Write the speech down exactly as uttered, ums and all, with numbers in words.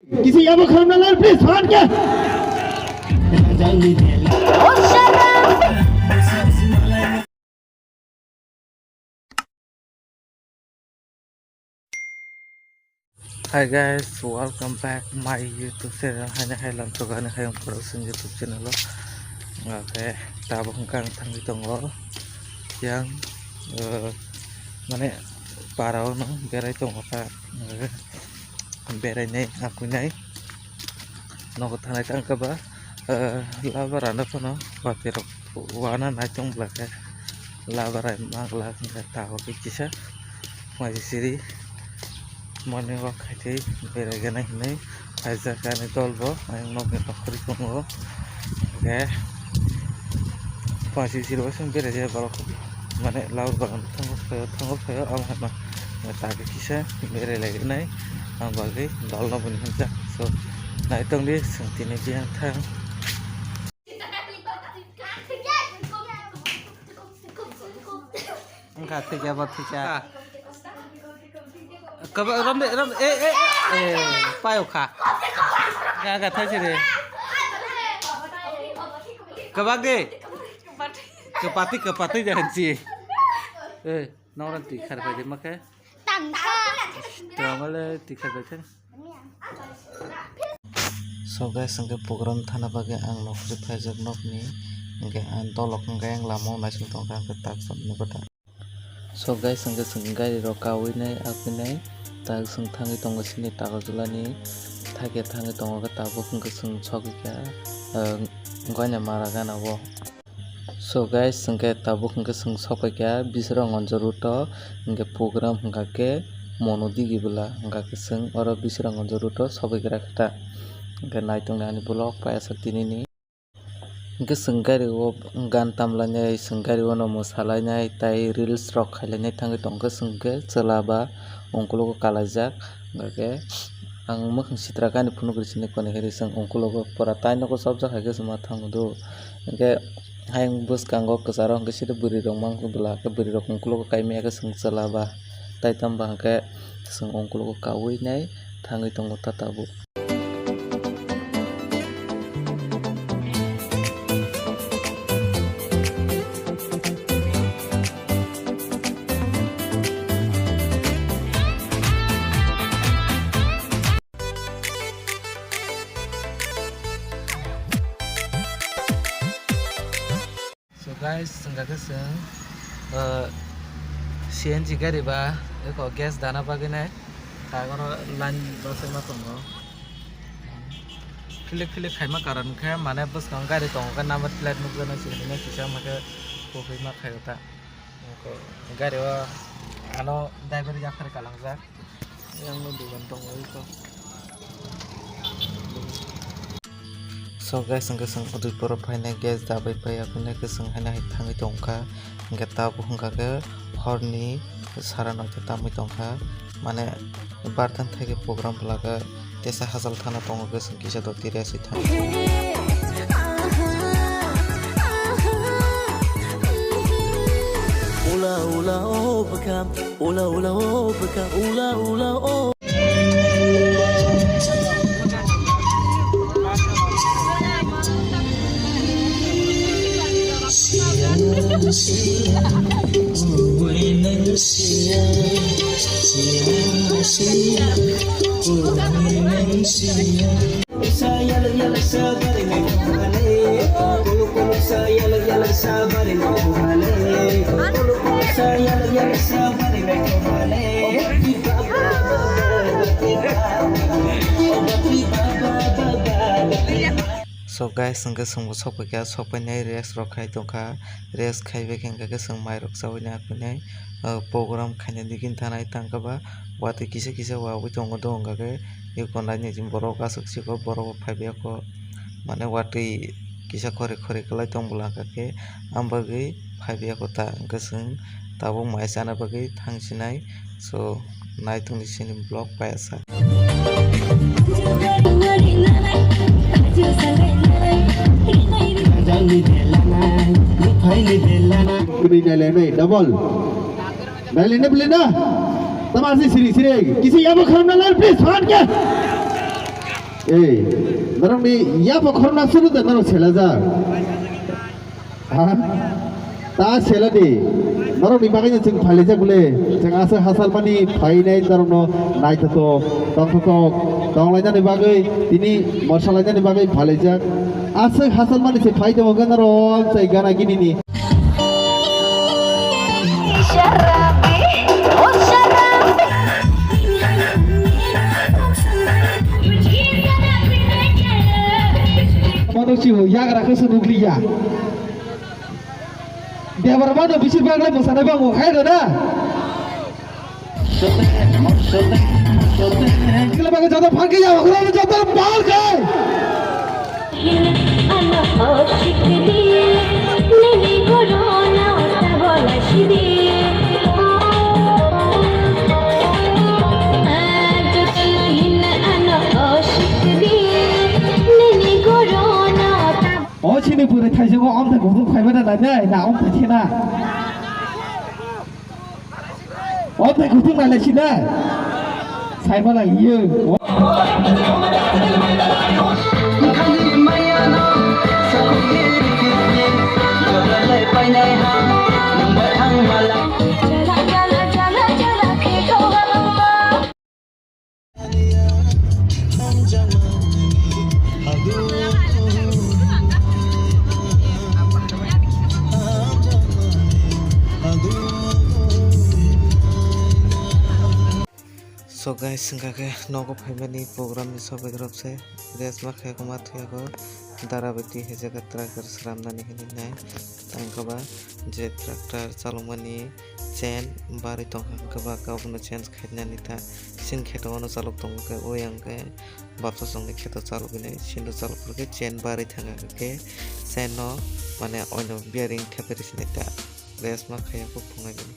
किसी यहाँ पर खड़ा ना, please, हाथ क्या? Hi guys, welcome back my YouTube channel. Haino hai lamsok ani hai ang production YouTube channel o. Okay, tabuk hwnkha ang thangwi tongo. Yang, eh, mane para o no berai tongo ta. Eh, berai nai, akui nai. Nogo thanai tang khe ba, eh, labar ano phano watwi rok wana nai tong bwla khe labar ai mang la khe ta hor khe kisa phai siri morning walk khai tei berai gana hinwi phaijak ani dol bo ayang nokni nokharwi tongo. Hwnkhe phai siri siri bo chwng berai jai borok mane labar bagan thango phaio thango phaio amo hai ma ta khe kisa berai lai nai ang bagwi dol no bini hwnjak so nai tong di chwng tini biyang thang. Wngkha thwikya bo thwikya. Kwbak romde, romde, eh, eh, eh, payo kha. Ga, ga, thaisi de. Kwbak de. Kwpatwi, kwpatwi de hansi. Eh, nongran twi khar bai de makhe. Tangkha. Tongale twi khar bai thang. So guys, hwnkhe program thana bagwi ang nokhrwi phaijak nokni, hwnkhe ang dolok hwnkhe ang lama o naising tongkha, hwnkhe tak sam nukgo ta. So guys, hwnkhe chwng gari rok kaui nai, apui nai, tak chwng thangwi tongo sini Takarjulani, thakya thangwi tongo khe tabuk hwnkhe chwng sogwi kha, ah, Goinamara gana o. So guys, hwnkhe tabuk hwnkhe chwng sokphaikha Bisramganj route o, hwnkhe program hwnkha khe Monodigi bwla, hwnkha khe chwng oro Bisramganj route o sokphaikha khe ta. Hwnkhe naitongnai ani vlog paisa tinini. Hwnkhe chwng gari o gan tamlainai, chwng gari o no mwsalainai tei reels rok khailainai thangwi tongkhe chwng khe chwla ba ungkulugo kalaijak, hwnkha khe ang mwkhang sitra gani phunuk rw sini koni hai rw chwng ungkulugo pura tai nogo chopjak hai khe chwng ma thango do. Hwnkhe hayung bwskango kwcharo hwnkhe sida bwrwi rok mangkuk bwla khe bwrwi rok ungkulugo kaimya khe chwng chwla ba tai tamo ba hwnkhe chwng ungkulugo kaui nai thangwi tongo ta tabuk. So guys, chwng kha khe chwng, uh, C N G gari ba eko gas dana bagwi nai. Kha oro line bwsai ma tongo. Philik philik khaima karon khe mane bwskango gari tongo khe number plate nukjaknai se hinwi kisa ma khe kuphai ma khaio ta. Gari o ano driver yaphar kalangjak. Yang no dugan tongo iko. So guys, hwnkhe chwng Udaipur o phainai gas dabai pai aboni khe chwng haino hai thangwi tongkha. Hwnkhe tabuk hwnkha khe horni sara noita tamwi tongkha. Mane barthan thai khe program bwlakhe tesa hachal thana tongo khe chwng kisa doti rest wi thang. Ula ula o bwkha, ula ula o bwkha, ula ula o. So guys, hwnkhe chwngbo sokphaikha, sokphainai rest rok khai tongkha, rest khaibai khe hwnkha khe chwng mairok chaui nai, ah, program khaina digini thanai tangkha ba watwi kisa kisa wagwi tongo do hwnkha khe. Eko naini borok aswk chikon borok bo phaibai kho mane watwi kisa khori khori kwlai tong bwla hwnkha khe ang bagwi phaibai kho ta hwnkhe chwng tabuk mai chana bagwi thang sinai. So nai tongdi chini vlog paisa. Double. Nailene belena. Tamasi siri siri. Kisi yabo khamna lal please. Hot ke. Ei, norokni yapha khoroknw suru da norok selajak. Ha? Ta seladi. Norokni bagwi no chwng phailaijak bole. Chwng aswk hasalmani phainai norokno naithothok, tongthothok, tonglainani bagwi, tini morsalainani bagwi phailaijak. Aswk hasalmani se phai tongo khe norok chai gana ginini. Mano si yagra khe se nukliya. Debra mano bisir bagle mosanai bango khai rw na. Kila baga joto phangke ya, joto bal kai. Ano oshik di, nini goro na ta bola shidi. Ano oshik di, nini goro na ta. O chini pura thaijago, om ta gudung khaiba na nai, na om ta thena. O tei kutung nai le sida. Sai ma lai ye. So guys, wngkha khe nogo phaimani program ni sobai rok se rest ma khe koma thuyago dara bai twi hai jaga tractor sramnani hinwi nai tangkha ba je tractor chalokmani chain barwi tongkha hwnkhe ba abono change khainani ta sini kheto ono chalok tongkha o yang khe bapsa chwngni kheto chalok hinwi sini chalok khe chain barwi thangkha khe chain no mane oino bearing thepai rw sini ta rest ma khaiya khe phunai bini.